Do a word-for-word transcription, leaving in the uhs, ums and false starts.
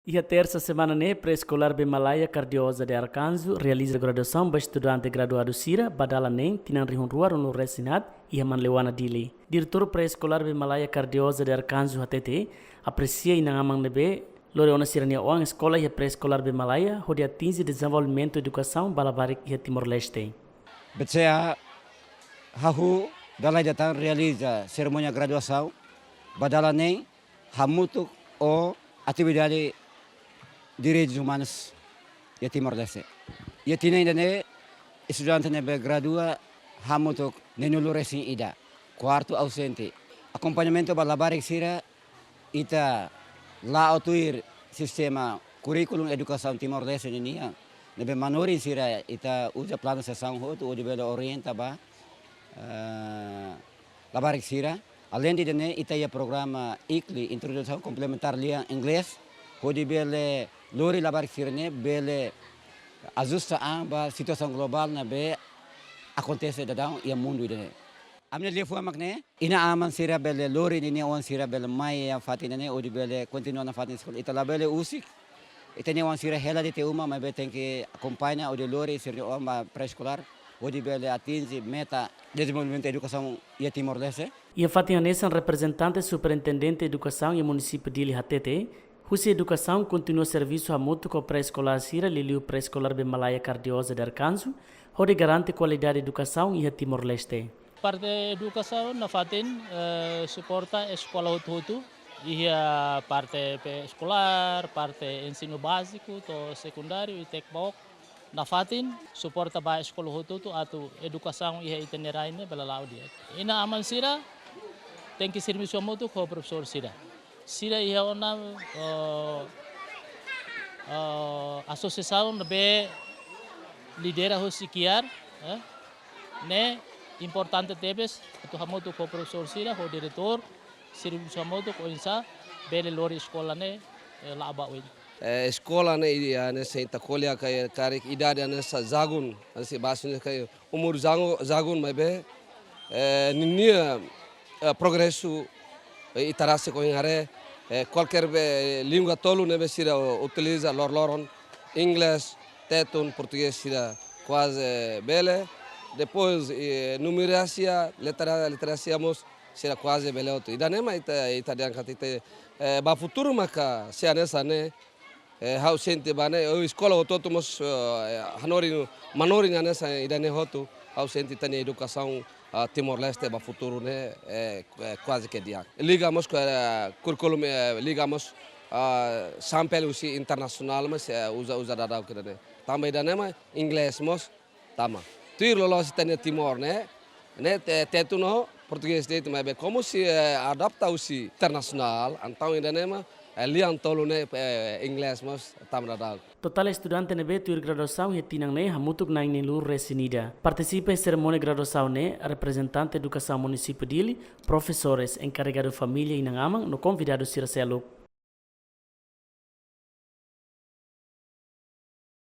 Iha tersa semana ne'e, Pré-Eskolár Bemalaia Cardiosa de Arcanjo realiza graduasaun ba estudante graduadu sira ba dala neen tinan rihun rua ruanulu-resin-haat iha Manleuana, Dili. Diretór Pré-Eskolár Bemalaia Cardiosa de Arcanjo hatete, apresia inan-aman ne'ebé lori ona sira-nia oan eskola iha Pré-Eskolár Bemalaia hodi atinje dezenvolvimentu edukasaun ba labarik iha Timor-Leste. B C A hahú dala ida tan realiza serimónia graduasaun ba dala neen hamutuk ho atividade direitus umanus iha Timor-Leste. Iha tinan ida-ne'e, estudante ne'ebé gradua hamutuk neenulu-resin-ida, kuartu ausente. Akompañamentu ba labarik sira, ita la'o tuir sistema kurríkulu edukasaun Timor-Leste ninian, ne'ebé manorin sira ita uza planu sesaun hotu hodi bele orienta ba, eh, labarik sira. Aleinde ida-ne'e, ita iha programa I C L I, Introdusaun Komplementár Lian Inglés, hodi bele lori labarik sira-ne'e bele ajusta an ba situasaun globál ne'ebé akontese daudaun iha mundu ida-ne'e. Ami-nia liafuan mak ne'e, inan-aman sira bele lori ninia oan sira bele mai iha fatin ne'e hodi bele kontinua nafatin eskola. Ita labele husik ita-nia oan sira hela de'it iha uma, maibé tenke akompaña hodi lori sira-nia oan ba pré-eskolár hodi bele atinje meta dezenvolvimentu edukasaun iha Timor-Leste. Iha fatin hanesan, reprezentante Superintendente Edukasaun iha Munisípiu Dili hatete, husi edukasaun kontinua servisu hamutuk ho pré-eskolár sira, liuliu Pré-Eskolár Bemalaia Cardiosa de Arcanjo, hodi garante kualidade edukasaun iha Timor-Leste. Parte edukasaun nafatin, eh, suporta eskola hotu-hotu, iha parte pré-eskolár, parte ensinu báziku to'o sekundáriu, i tek baok nafatin suporta ba eskola hotu-hotu atu edukasaun iha ita-nia rain ne'e bele la'o di'ak. Inan-aman sira tenke servisu hamutuk ho profesór sira. Sira iha ona, eh, eh, asosiasaun ne'ebé lidera husi kiar, eh, ne'e importante tebes atu hamutuk ho profesór sira, ho diretór, servisu hamutuk oinsá bele lori eskola ne'e, eh, la'o ba oin. Eh, eskola ne'e, i, hanesan ita ko'alia karik, karik idade hanesan zagun, hanesan bahasa Indonesia kayak umur zagu-, zagun, maibé, eh, ninia, eh, progresu, eh, ita rasik ohin haree, eh, kualkér be língua tolu ne'ebé sira utiliza lor-loron, inglés, tetun, portugés sira kuaze bele. Depois, eh, numerasia, litera-, literasia mós sira kuaze bele hotu. Ida-ne'e mak ita, ita dehan katak ita, eh, ba futuru maka se hanesan ne'e, eh, ha'u sente ba ne'e, eh, eskola hotu-hotu mós, eh, hanorin, manorin hanesan ida-ne'e hotu, ha'u sente ita-nia edukasaun, ah, Timor-Leste ba futuru ne'e, eh, eh, kuaze ke di'ak. Liga mós ho, eh, kurríkulu, eh, liga mós, ah, sampel husi internasionál mós, eh, uza, uza daudauk ida-ne'e. Tanba ida-ne'e mak inglés mós tama. Tuir loloos ita-nia Timor ne'e, ne'e te-, tetun no portugés de'it, maibé komu sei, eh, adapta husi internasionál, entaun ida-ne'e mak, eh, lian tolu ne'e, eh, inglés mós tama daudauk. Totál estudante ne'ebé tuir graduasaun iha tinan ne'e hamutuk na'in-neenulu-resin-ida. Partisipa iha serimónia graduasaun ne'e reprezentante edukasaun Munisípiu Dili, profesores, enkarregadu família, inan-aman no konvidadu sira seluk.